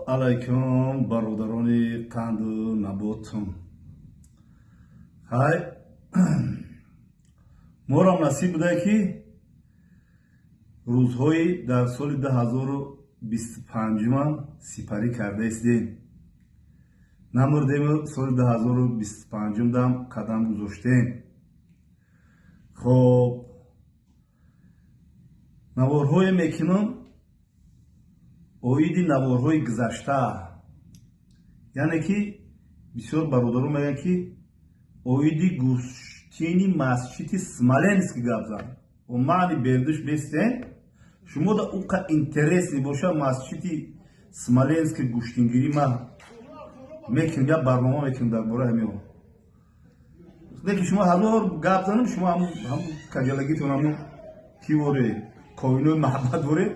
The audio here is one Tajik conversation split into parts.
Алайкум, бародарони қанду наботум. Ҳай, морам насиб будае, ки рӯзҳои дар соли 2025-умам сипарӣ кардаистем, намурдему соли 2025-ум дам қадам гузоштем. Хоб, наворҳое мекунам оиди наворҳои гузашта, яъне ки бисёр бародарон мегӯянд, ки оиди гӯштини масҷиди Смоленский гап зан. Маъни бердуш бестен, шумо да уқа интересный боша масҷиди Смоленский гӯштингирӣ, ма мекунем, як барнома мекунем дар бораи ҳамин. Лекин шумо ҳазор гап занам, шумо ҳамун каҷалагитон, ҳамун киворе коинои маҳаббат доред.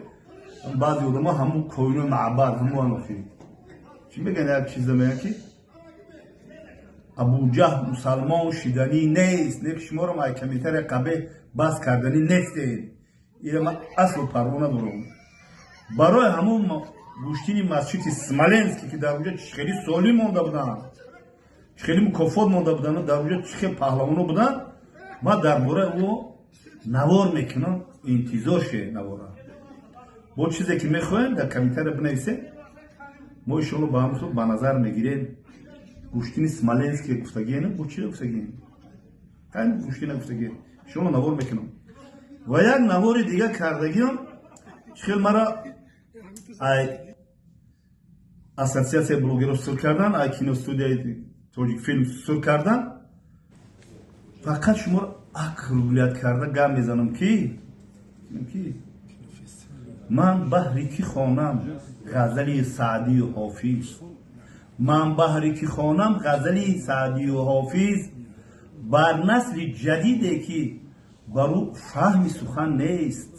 Баъзе одамо ҳамун коинои маъбад ҳамун охи чӣ мегӯян, як чиза мегӯян, ки Абуҷаҳл мусалмон шиданӣ нест. Не, шуморо ай комментария қабеҳ бас карданӣ нестед. Ира ман асло парво надорам. Барои ҳамун гӯштини масҷиди Смоленский, ки дар онҷо хеле солим монда буданд, хеле мукофот монда буданд, дар онҷо чӣ хел паҳлавоно буданд, ман дар бораи ӯ навор мекунам. Интизор ше навора. Бо чизе ки мехоҳем, дар комментария бинависем, мо иншоалло ба ҳамн ба назар мегирем. Гӯштини Смоленский гуфтагиен, бо чи гуфтагиен, гӯштина гуфтагиен, иншоалло навор мекунам. Ва як навори дига кардагиам, хел мара ай ассотсиатсияи блогерро сур кардан, ай киностудияи Тоҷикфилм сур кардан. Фақат шуморо округлить карда гап мезанам, ки ман баҳри ки хонам ғазали Саъдию Ҳофиз, ман баҳри ки хонам ғазали Саъдию Ҳофиз, бар насли ҷадиде, ки бар ӯ фаҳми сухан нест.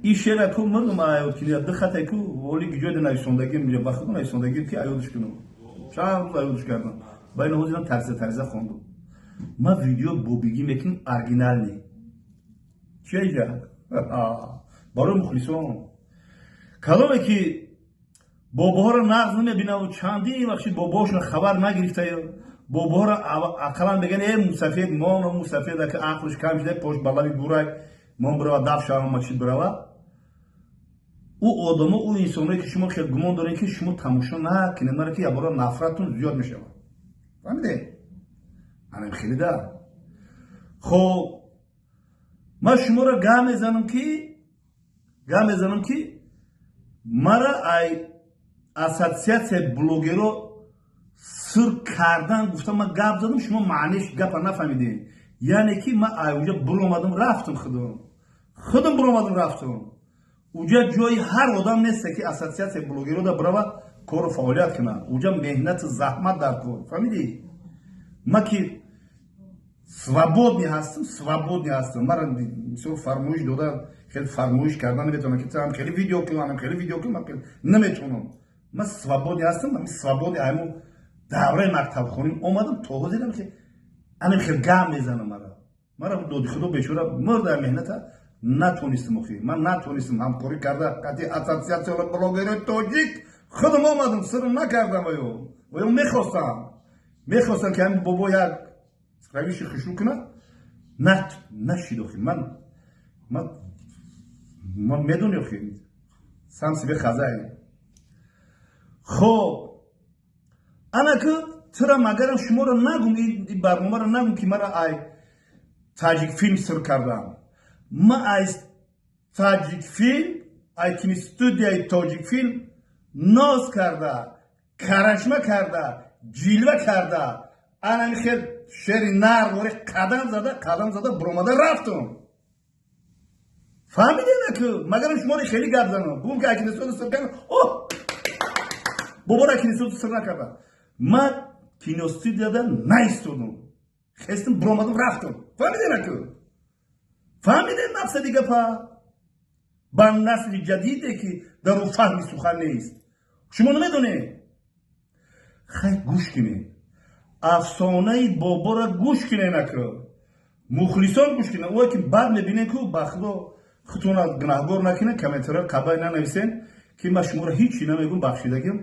Ин шеъра ку мардум аёд кини, ду хате ку воли гиҷои нависондагим, ба худ нависондагим, ки аёдш кунам. Чанд рӯз аёдш кардам, ба ин ҳозирам тарза тарза хондум. Ман видео бобигӣ мекунам, оригинальный чия барои мухлисон. Каломе ки бобоҳоро нағз намебинаву чандин вақти бобоҳошон хабар нагирифтаю, бобоҳоро ақаллан мегӯян: «Э, мусафед мон, мусафед ака ақлш кам шуда, пош ба лаби гурай мон бирава, даф шавама чи бирава». Ӯ одамо, ӯ инсоное, ки шумо хел гумон дорем, ки шумо тамошо накунед мара, ки ябора нафратун зиёд мешавад. Фаҳмиде? Анам хеле да. Хоб, ман шуморо гап мезанам, ки мара ай ассотсиатсияи блогеро сир кардан гуфтам. Ман гап задам, шумо маъниш гапа нафаҳмидем. Яъне ки ман ай уҷа буромадам, рафтам, худам буромадам, рафтам. Уҷа ҷои ҳар одам неста, ки ассотсиатсияи блогеро да бирава, кору фаъолият кунад. Уҷа меҳнату заҳмат дар кор, фаҳмидӣ? Ман ки свободный ҳастам, свободный ҳастам. Мара мисол фармоиш дода, хеле фармоиш карда наметавонам, ки там хеле видео кун, хеле видео кун, наметавонам. Ман свободный ҳастам. Ами свободный айму давраи мактабхоним омадам то ҳозирам, ки анам хел гап мезанам. Мара доди худо бечора мурда, меҳната натонистам. Охи ман натонистам ҳамкорӣ карда қати ассотсиатсияи блогерои тоҷик. Худам омадам, сирм накардам. Оё мехостам, ки ҳамин бобо як равиши хушрӯ кунад, нашид. Охи ман медони, охи сам себе хозяин. Хоб, анаку тура магарам шуморо нагум, ин барномаро нагум, ки мара ай Таҷикфилм сир кардам. Ма ай Таҷикфилм, ай киностудияи Тоҷикфилм ноз карда, карашма карда, ҷилва карда, анами хел шери нар вори қадам зада, қадам зада буромада рафтум. Фаҳмиденаку? Магарам шуморо хеле гап занам, гум ки ай киностудия сир кардам. О, бобора киностудия сир накарда. Ман киностудияда наистодум, хестим, буромадам, рафтум. Фаҳмиденаку? Фаҳмидем мақсади гапа? Ба насли ҷадиде, ки дар ӯ фаҳми сухан нест. Шумо намедонед? Хай, гӯш кунед, афсонаи боборо гӯш куненаку, мухлисон гӯш кунед. Ое ки баъд мебинед ку, ба худо худтона гунаҳгор накунед, комментария қабай нанависен. Ки ман шуморо ҳичи намегӯм, бахшидагим,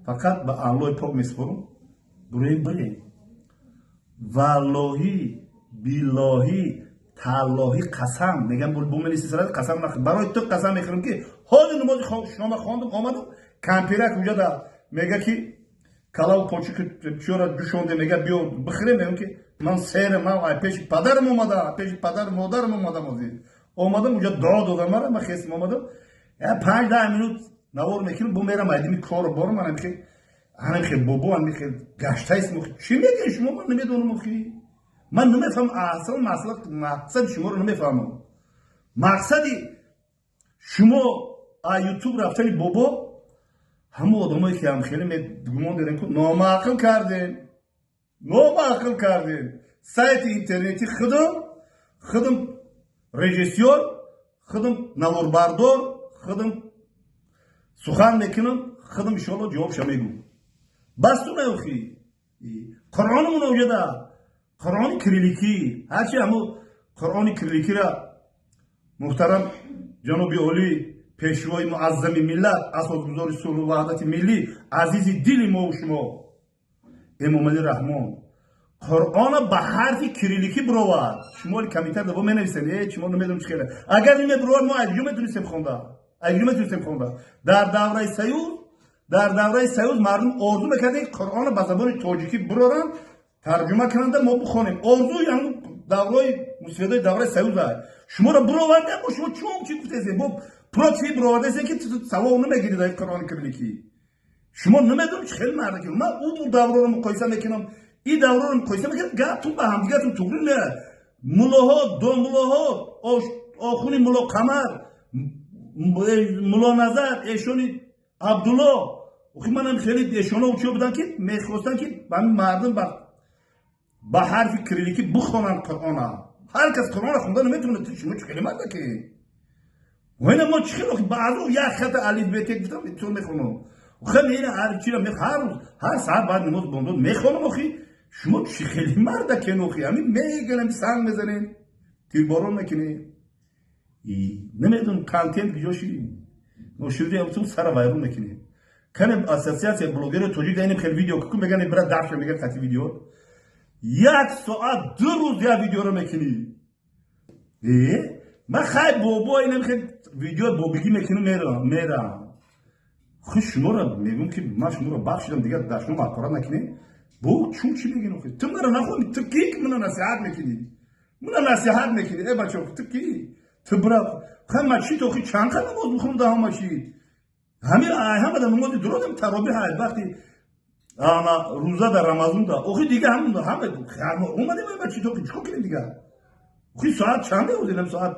фақат ба Аллоҳи пок месупорам. Бурем, бирем. Валлоҳӣ, биллоҳӣ, таллоҳӣ, қасам мегам, бумелиси қасам нахӯр. Барои ту қасам мехӯрам, ки ҳозир намози шома хондум, омадам, кампирак уҷада мега, ки калаву почуки чора ҷӯшонде, мега: «Биё, бихӯрем». Мегам, ки ман серам, ман пеши падарам омада, пеши падару модарам омадам. Ҳозир омадам, уҷа дуо додам мара, ман хестим, омадам, 5-10 минут навор мекунам, бо мерам айдими кору борам. Анамхе бобо, анамхе гаштаистм. Чӣ мегӯед шумо? Ман намедонам, охи, ман намефаҳмам аслан масъала, мақсади шуморо намефаҳмам. Мақсади шумо а Ютуб рафтани бобо, ҳамон одамое ки ҳам хеле гумон дорем, ку номаъқил кардем, номаъқил кардем. Сайти интернети худам, худам режиссёр, худам наворбардор, худам сухан мекунам, худам иншоалло ҷавобша мегӯм. Бас ту наохи Қуръонмон оҷада, Қуръони кирилликӣ, ҳарчи ҳамо Қуръони кирилликира муҳтарам ҷаноби олӣ, пешвои муаззами миллат, асосгузори сулҳу ваҳдати миллӣ, азизи дили мову шумо Эмомалӣ Раҳмон Қуръона ба ҳарфи кирилликӣ бировард. Шумо комментар бо менависед, э, шумо намедонам чӣ хеле. Агар намебировард, мо айб ҷо метонистем хонда? Айб ҷо метонистем хонда? Дар давраи союз мардум орзу мекарданд, ки Қуръона ба забони тоҷикӣ бироранд, тарҷума кунанда, мо бихонем. Орзуи ҳамун давраи мусиқидои давраи союз шуморо бировардем, бо шумо чун чӣ гуфтесем, бо против бировардесем, ки савоб намегирид ай Қуръони кирилликӣ. Шумо намедонам чӣ хеле мардаки. Ман ӯ давраро муқоиса мекунам, ин давраро муқоиса мекунам, гаптун ба ҳамдигаратон туғри меяд. Муллоҳо, домуллоҳо, охуни Мулло Қамар, Муллоназар, эшони Абдулло, охи, манам хеле эшоно чиё буданд, ки мехостанд, ки ҳамин мардум ба ҳарфи кирилликӣ бихонанд Қуръона. Ҳар кас Қуръона хонда наметавонад. Шумо чӣ хеле мардаки? Вайна мо чӣ хеле баъзо як хата алифбете гуфтам, ту мехонам. Хеле ина ҳар чиро ҳар рӯз, ҳар саат баъд намоз бомдод мехонам. Охи, шумо чӣ хеле мардакен? Охи, ҳамин мегӯям, санг мезанем, тирборон мекунем. Намедонам, контент куҷоши ношири сара вайрон мекунем. Кане Ассотсиатсия блогери тоҷик даинем, хеле видео ку меган, бира дафша меган, қати видео як соат, 2 рӯз як видеоро мекунӣ. Э, ман хай бобо, инам хел видео бобигӣ мекунам, мерам. Хуш шуморо мегӯм, ки ман шуморо бахшидам, дигар дар шумо ҳақорат накунем. Бо чун чӣ мегин охи? Ту мара нахони, ту ки мана насиҳат мекунӣ? Мана насиҳат мекунӣ? Э, бачо, ту ки? Ту бира хай мачид. Охи, чанд қа намоз бихонам дар ҳама мачид? Ҳамин ҳама дар намози дуродам, таробиҳ ҳай, вақти ана рӯза дар Рамазон да. Охи, дига ҳамон ҳама омадем ай мачид. Охи, чикор кунем дига? Охи, соат чанде озинам? Соат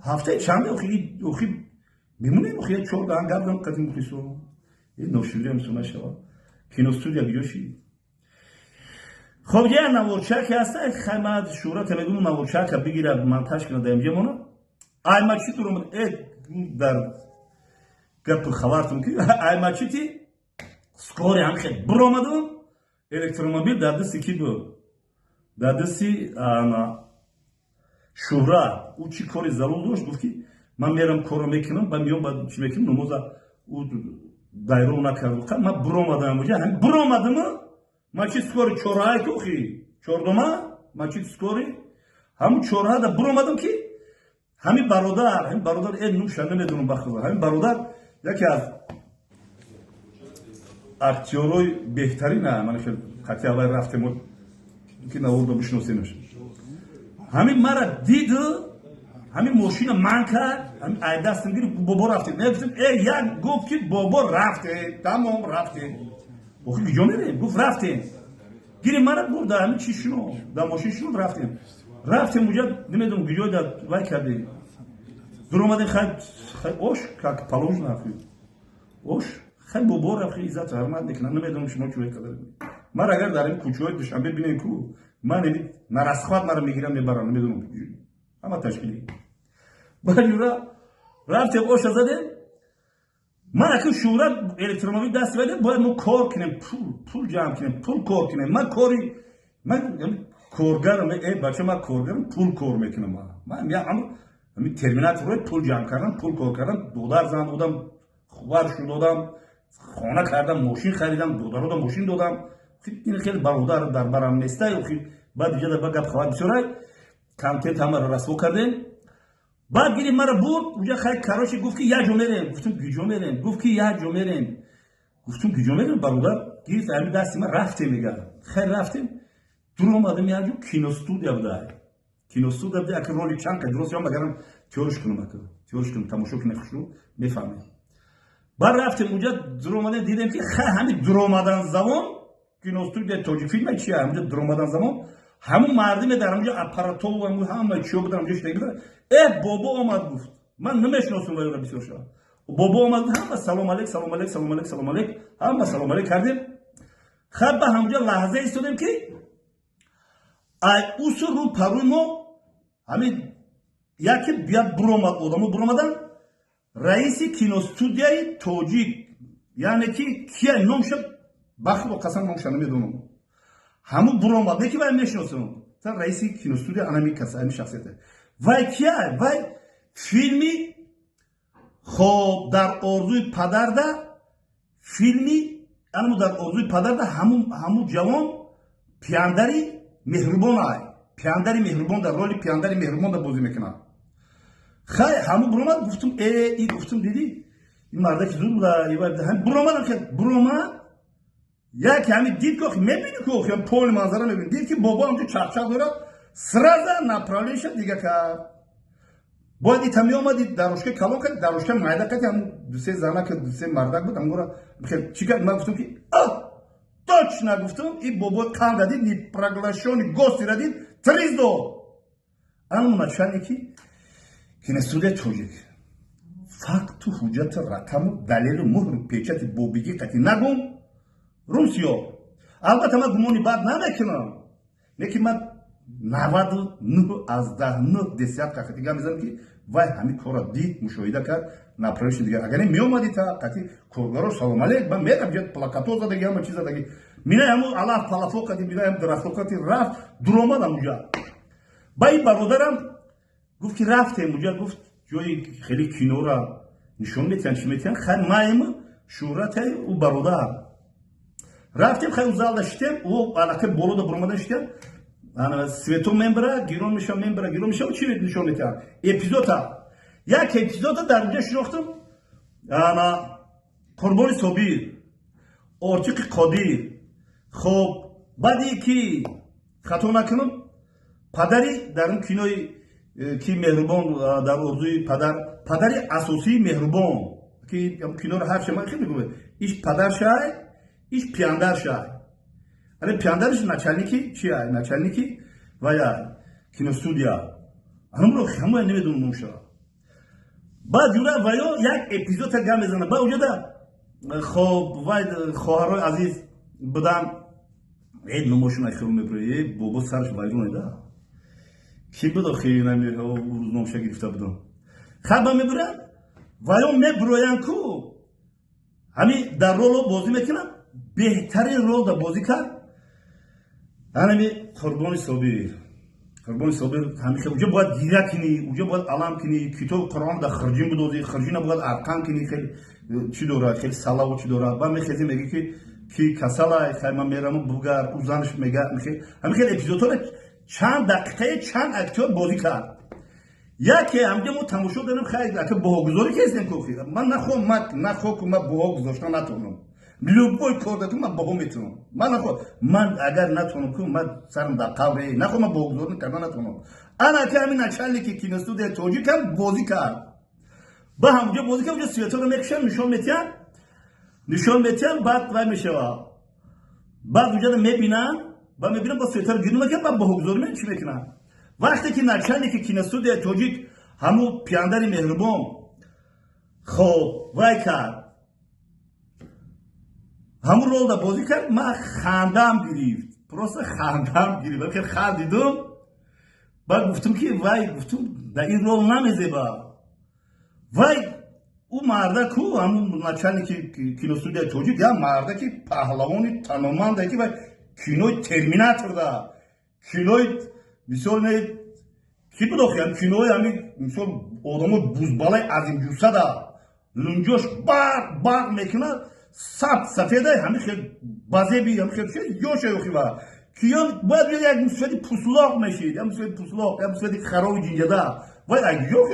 ҳафтаи чанде? Охи, охи, мемонем. Охи, чор даҳан гап зам қадим мухлисо. Ношуриам суна шава. Киностудия куҷоши? Хоб, я наворчаке ҳаста. Хай, ман шӯҳрата мегӯм, наворчака бигира, монтаж кина, дар инҷа мона. Ай мачид дуромад. Э, дар гапу хабартум, ки ай мачити скорый ҳам хел биромадум, электромобил дар дасти ки буд? Дар дасти Шӯҳрат. Ӯ чӣ кори зарур дошт, гуфт, ки ман мерам, корро мекунам, ба миён ба чӣ мекунам, намоза ӯ дайро накард. Ман биромадам уҷа, ҳамин биромадаму мачид скорый чорраҳае ки, охи, чордума мачид скорый, ҳамун чорраҳада биромадам, ки ҳамин бародар, э, нумша намедонам, ба худо, ҳамин бародар яке аз актёрои беҳтарина. Ман хел қати аввал рафтем, ки наворда бишносемаш. Ҳамин мара диду, ҳамин мошина ман кард, ҳамин ай дастам гирифт, бобо, рафтем. Гуфтем, э, як гуфт, ки бобо, рафтем, тамом, рафтем. Охи, куҷо мерем? Гуфт: «Рафтем». Гирим, мара бурд, ҳамин чи шуно, дар мошин шунод, рафтем. Уҷа намедонам куҷо да вай кардем, дуромадем. Хай, хай, ош как положено, ош. Хай, бобо рафт, иззату ҳурмат мекунам. Намедонам, шумо чӯй қадар мар. Агар дар ин кӯчаҳои Душанбе бинем, ку ман нарасхват мара мегирам, мебарам, намедонам, ҳама ташкилӣ. Баҷура рафтем, оша задем. Ман аки Шӯҳрат электромобил даст вайдем, бояд мо кор кунем, пул ҷамъ кунем, пул кор кунем. Ман кори ман коргарам, э, бача, ман коргарам, пул кор мекунам. Ман ҳамин терминаторҳои пул ҷамъ кардан, пул кор кардан, додар зан одам. варшу додам, хона кардам, мошин харидам, додарода мошин додам. Ин хеле бародар дар барам нестай. Баъд иҷода ба гап хабар бисёрай, контент ҳамаро расво кардем. Баъд гирифт, мара бурд уҷа. Хай, короче, гуфт, ки як ҷо мерем. Гуфтум: «Куҷо мерем?» Гуфт, ки як ҷо мерем. Гуфтум: «Куҷо мерем, бародар?» Гирифт ами дасти ман, рафтем. Мега, хай, рафтем, дур омадем, як ҷо киностудия буда, киностудия буда. Ака, роли чанд ка дурост, магарам тиёрш кунам, ака, тиёрш кунам, тамошо кунем, хушрӯ мефаҳмем. Баъд рафтем уҷа, дур омадем, дидем, ки хай, ҳами дур омадан замон киностудия Тоҷикфилма чия, ҳамҷа дур омадан замон ҳамун мардиме дар ҳамҷо аппаратов, ҳама чиё будан, ҳамҷо шидаги буда. Э, бобо омад, гуфт, ман намешиносам вайро бисёр шава. Бобо омад, ҳама салом алейк, салом алейк, салом алейк, салом алейк, ҳама салом алейк кардем. Хай, ба ҳамҷо лаҳза истодем, ки ай усу рӯ парӯи мо ҳамин яке як буромад, одамо буромадан, раиси киностудияи Тоҷик, яъне ки кия номша, ба Худо қасам, номша намедонам. Ҳамун буромад, не ки вай мешиносам, раиси киностудия анами кас, ами шахсията. Вай кия? Вай филми, хоб, «Дар орзуи падарда», филми анаму «Дар орзуи падарда» ҳамун ҷавон пияндари меҳрубон ай, пияндари меҳрубон, дар роли пияндари меҳрубон да бозӣ мекунад. Хай, ҳамун буромад. Гуфтум: «Э, и», гуфтум, «дидӣ, ин мардаки зуд буда». Буромадам, буромад, яке ҳами дид, ки мебини, ку поли манзара мебини, дид, ки бобо ҳамҷо чақчақ дорад, сразу направление ша дига кард. Бояд ита меомади, дарошка калон кард, дарошка майда кард, ҳам дусе занак, дусе мардак буд, ҳамгора чӣ кард. Ман гуфтам, ки а точно, гуфтам, и бобо қанда дид, неприглашённый гости ра дид, триз дод. Ан начальники киностудия Тоҷик, факту ҳуҷҷату рақаму далелу муҳру печати бобигӣ қати нагум русиё. Албатта, ман гумони бад намекунам, лекин ман 99,9 десятка қати гап мезанам, ки вай ҳамин корро дид, мушоҳида кард, направление дигар. Агар не меомади, та қати коргаро салом алейк, ман мерам ҷа, плакато задаги, ҳама чиз задаги, минай ҳаму алаф палафо қати, минай ҳам дарахто қати рафт, дуромад ҳамуҷа. Ба ин бародарам гуфт, ки рафтем уҷа, гуфт, ҷои хеле кинора нишон метиҳанд, чӣ метиҳанд. Хай, маем, шӯҳратай ӯ бародар, рафтем. Хай, ӯ залда шитем, ӯ алака болода буромадан шитем, свето мембара, гирон мешава, мембара, гирон мешава. Чӣ нишон метиҳанд? Эпизода, як эпизода дар унҷа шинохтам, ана Қурбони Собир, Ортиқи Қодир. Хоб, баъде ки хато накунам, падари дар он кинои ки меҳрубон, «Дар орзуи падар», падари асосии меҳрубон, ки киноро ҳарча ман хеле мегӯям, иш падар шай, иш пияндар шай. Ане пияндариш начальники чи ай, начальники вая киностудия, анамро ҳамоя намедонам номша. Баъд ҷура ваё як эпизода гап мезана. Баъд уҷада, хоб, вай хоҳарои азиз будан, э, номошон айхел мебура, э, бобо сараш вайрон да, ки буд охи, рӯз номша гирифта будам. Хаба мебуранд, ваё мебуроянд, ку ҳами дар роло бозӣ мекунанд. Беҳтарин рол да бозӣ кард ҳанами Қурбони Собир. Қурбони Собир ҳамеша уҷа бояд гиря кунӣ, уҷа бояд алам кунӣ, китоби Қуръон дар хирҷин будозӣ, хирҷина бояд арқан кунӣ. Хеле чӣ дорад, хеле салаву чӣ дорад. Баъд мехезӣ, мегӣ, ки касалай, хай, ман мераму бугар, ӯ занаш мега. Ҳамин хеле эпизодҳоро чанд дақиқае чанд актёр бозӣ кард. Яке ҳамҷа мо тамошо дорем. Хай, ака, баҳогузорӣ кестем кохи, ман нахоҳам, ман нахоҳ, ку ман баҳо гузошта натавонам. Любой кор даку ман баҳо метавонам, ман нахоҳ, ман агар натавонам, ку ман сарам дар қабре, нахоҳ, ман баҳогузорӣ карда натавонам. Ана ки ҳамин начальники киностудияи Тоҷикам бозӣ кард, ба ҳамҷа бозӣ кард. Уҷа светоро мекушанд, нишон метиҳанд, нишон метиҳанд, баъд вай мешавад, баъд уҷада мебинанд, ба мебинанд, бо светаро гирду мекунанд, баъд баҳогузорӣ чӣ мекунанд. Вақте ки начальники киностудияи Тоҷик, ҳамун пияндари меҳрубон, хоб, вай кард, ҳамун ролда бозӣ кард, ман хандам гирифт, просто хандам гирифт, хел хандидум. Баъд гуфтум, ки вай, гуфтум, дар ин рол намезеба вай. Ӯ марда ку, ҳамун начальники киностудияи Тоҷик, як марда ки паҳлавони таноманда, ки вай кинои Терминатор да, кинои мисол не ки буд охи, ҳам кинои ҳами мисол одамои бузбалаи азимҷусада Лунҷош барқ барқ мекунад, саб сафеда, ҳами хел базеби, ҳами хел ёша ёхива киён бояд биёд, як мусфеди пуслоқ мешид, як мусфеди пуслоқ, як мусфеди харови ҷинҷада. Вай ёх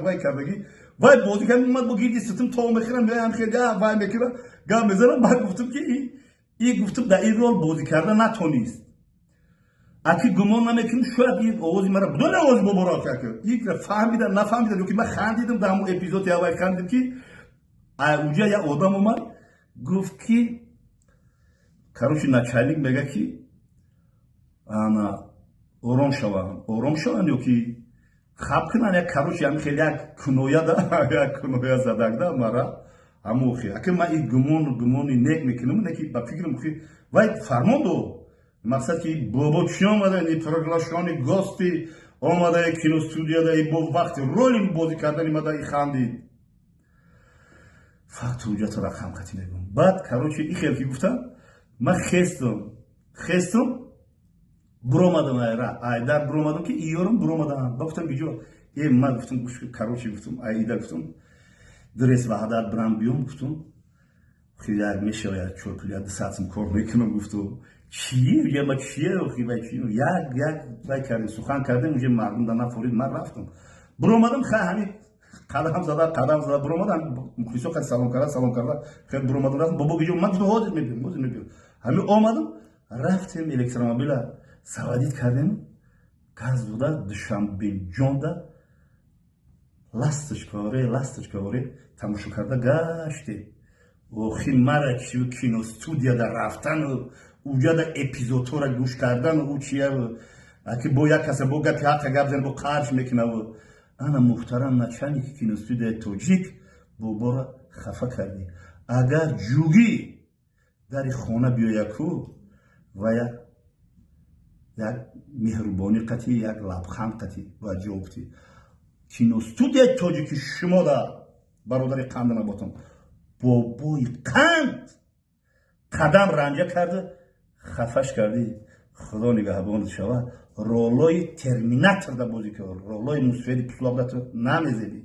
вай кардагӣ, вай бозӣ кард, омад, бо гирди ситим то мехӯрам, ҳам хел вай мекунам, гап мезанам. Баъд гуфтам, ки и гуфтам, дар ин рол бозӣ карда натонист. Аки гумон намекунам, шояд ин овози мара будон, овози боборо ика фаҳмида нафаҳмида, ё ки ман хандидам дар ҳамон эпизоди аввал, хандидам, ки уҷа як одам омад, гуфт, ки короче, начальник мега, ки ана ором шаванд, ором шаванд ё ки хаб кунанд. Як, короче, ҳами хел як куноя да, як куноя задак да мара ҳамохи. Аки ман и гумон, гумони нек мекунам, не ки ба фикрам вай фармон дод, мақсад ки бобо чӣ омада, не приглашённый гости омада киностудияда, и бо вақти роли бозӣ кардани мада и хандид. Факту ҳуҷҷату рақам қатӣ мегӯм. Баъд, короче, и хел ки гуфтам, ман хестум, хестум, буромадам, айдар буромадам, ки иёрам буромадам. Ба гуфтам, биҷо э ман гуфтам, короче, гуфтам, айда гуфтам, дрес ваҳдат бирам биём, гуфтам, як мешавад чорпуля 200 сум кор мекунам. Гуфтам, чие я, ма чие, як як вай кардем, сухан кардем, уже мардум да нафорид. Ман рафтам, буромадам, хай, ҳамин қадам зада, қадам зада буромадам, мухлисо қад салом карда, салом карда, хел буромадам, рафтам. Бобо гиҷо? Ман гуфтам, ҳозир мебиём, ҳозир мебиём. Ҳамин омадам, рафтем, электромобила заводить кардем, газ дода, Душанбеҷонда ласточкаворе, ласточкаворе тамошо карда гаштем. Охи, мара чи киностудияда рафтану уҷада эпизодҳоро гӯш кардану ӯ чия, аки бо як каса бо гапи ҳаққа гап зан, бо қарш мекунаву. Ана, муҳтарам начальники киностудияи тоҷик, боборо хафа кардӣ. Агар ҷугӣ дари хона биёяку, вая як меҳрубонӣ қатӣ, як лабханд қатӣ бояд ҷавоб дӣ. Киностудияи тоҷики шумо да бародари қанда наботам, бобои қанд қадам ранҷа карда, хафаш кардӣ. Худо нигаҳбонат шава. Ролои терминаторда бозӣ кар, ролои мусфеди пуслоқда ту намезебӣ.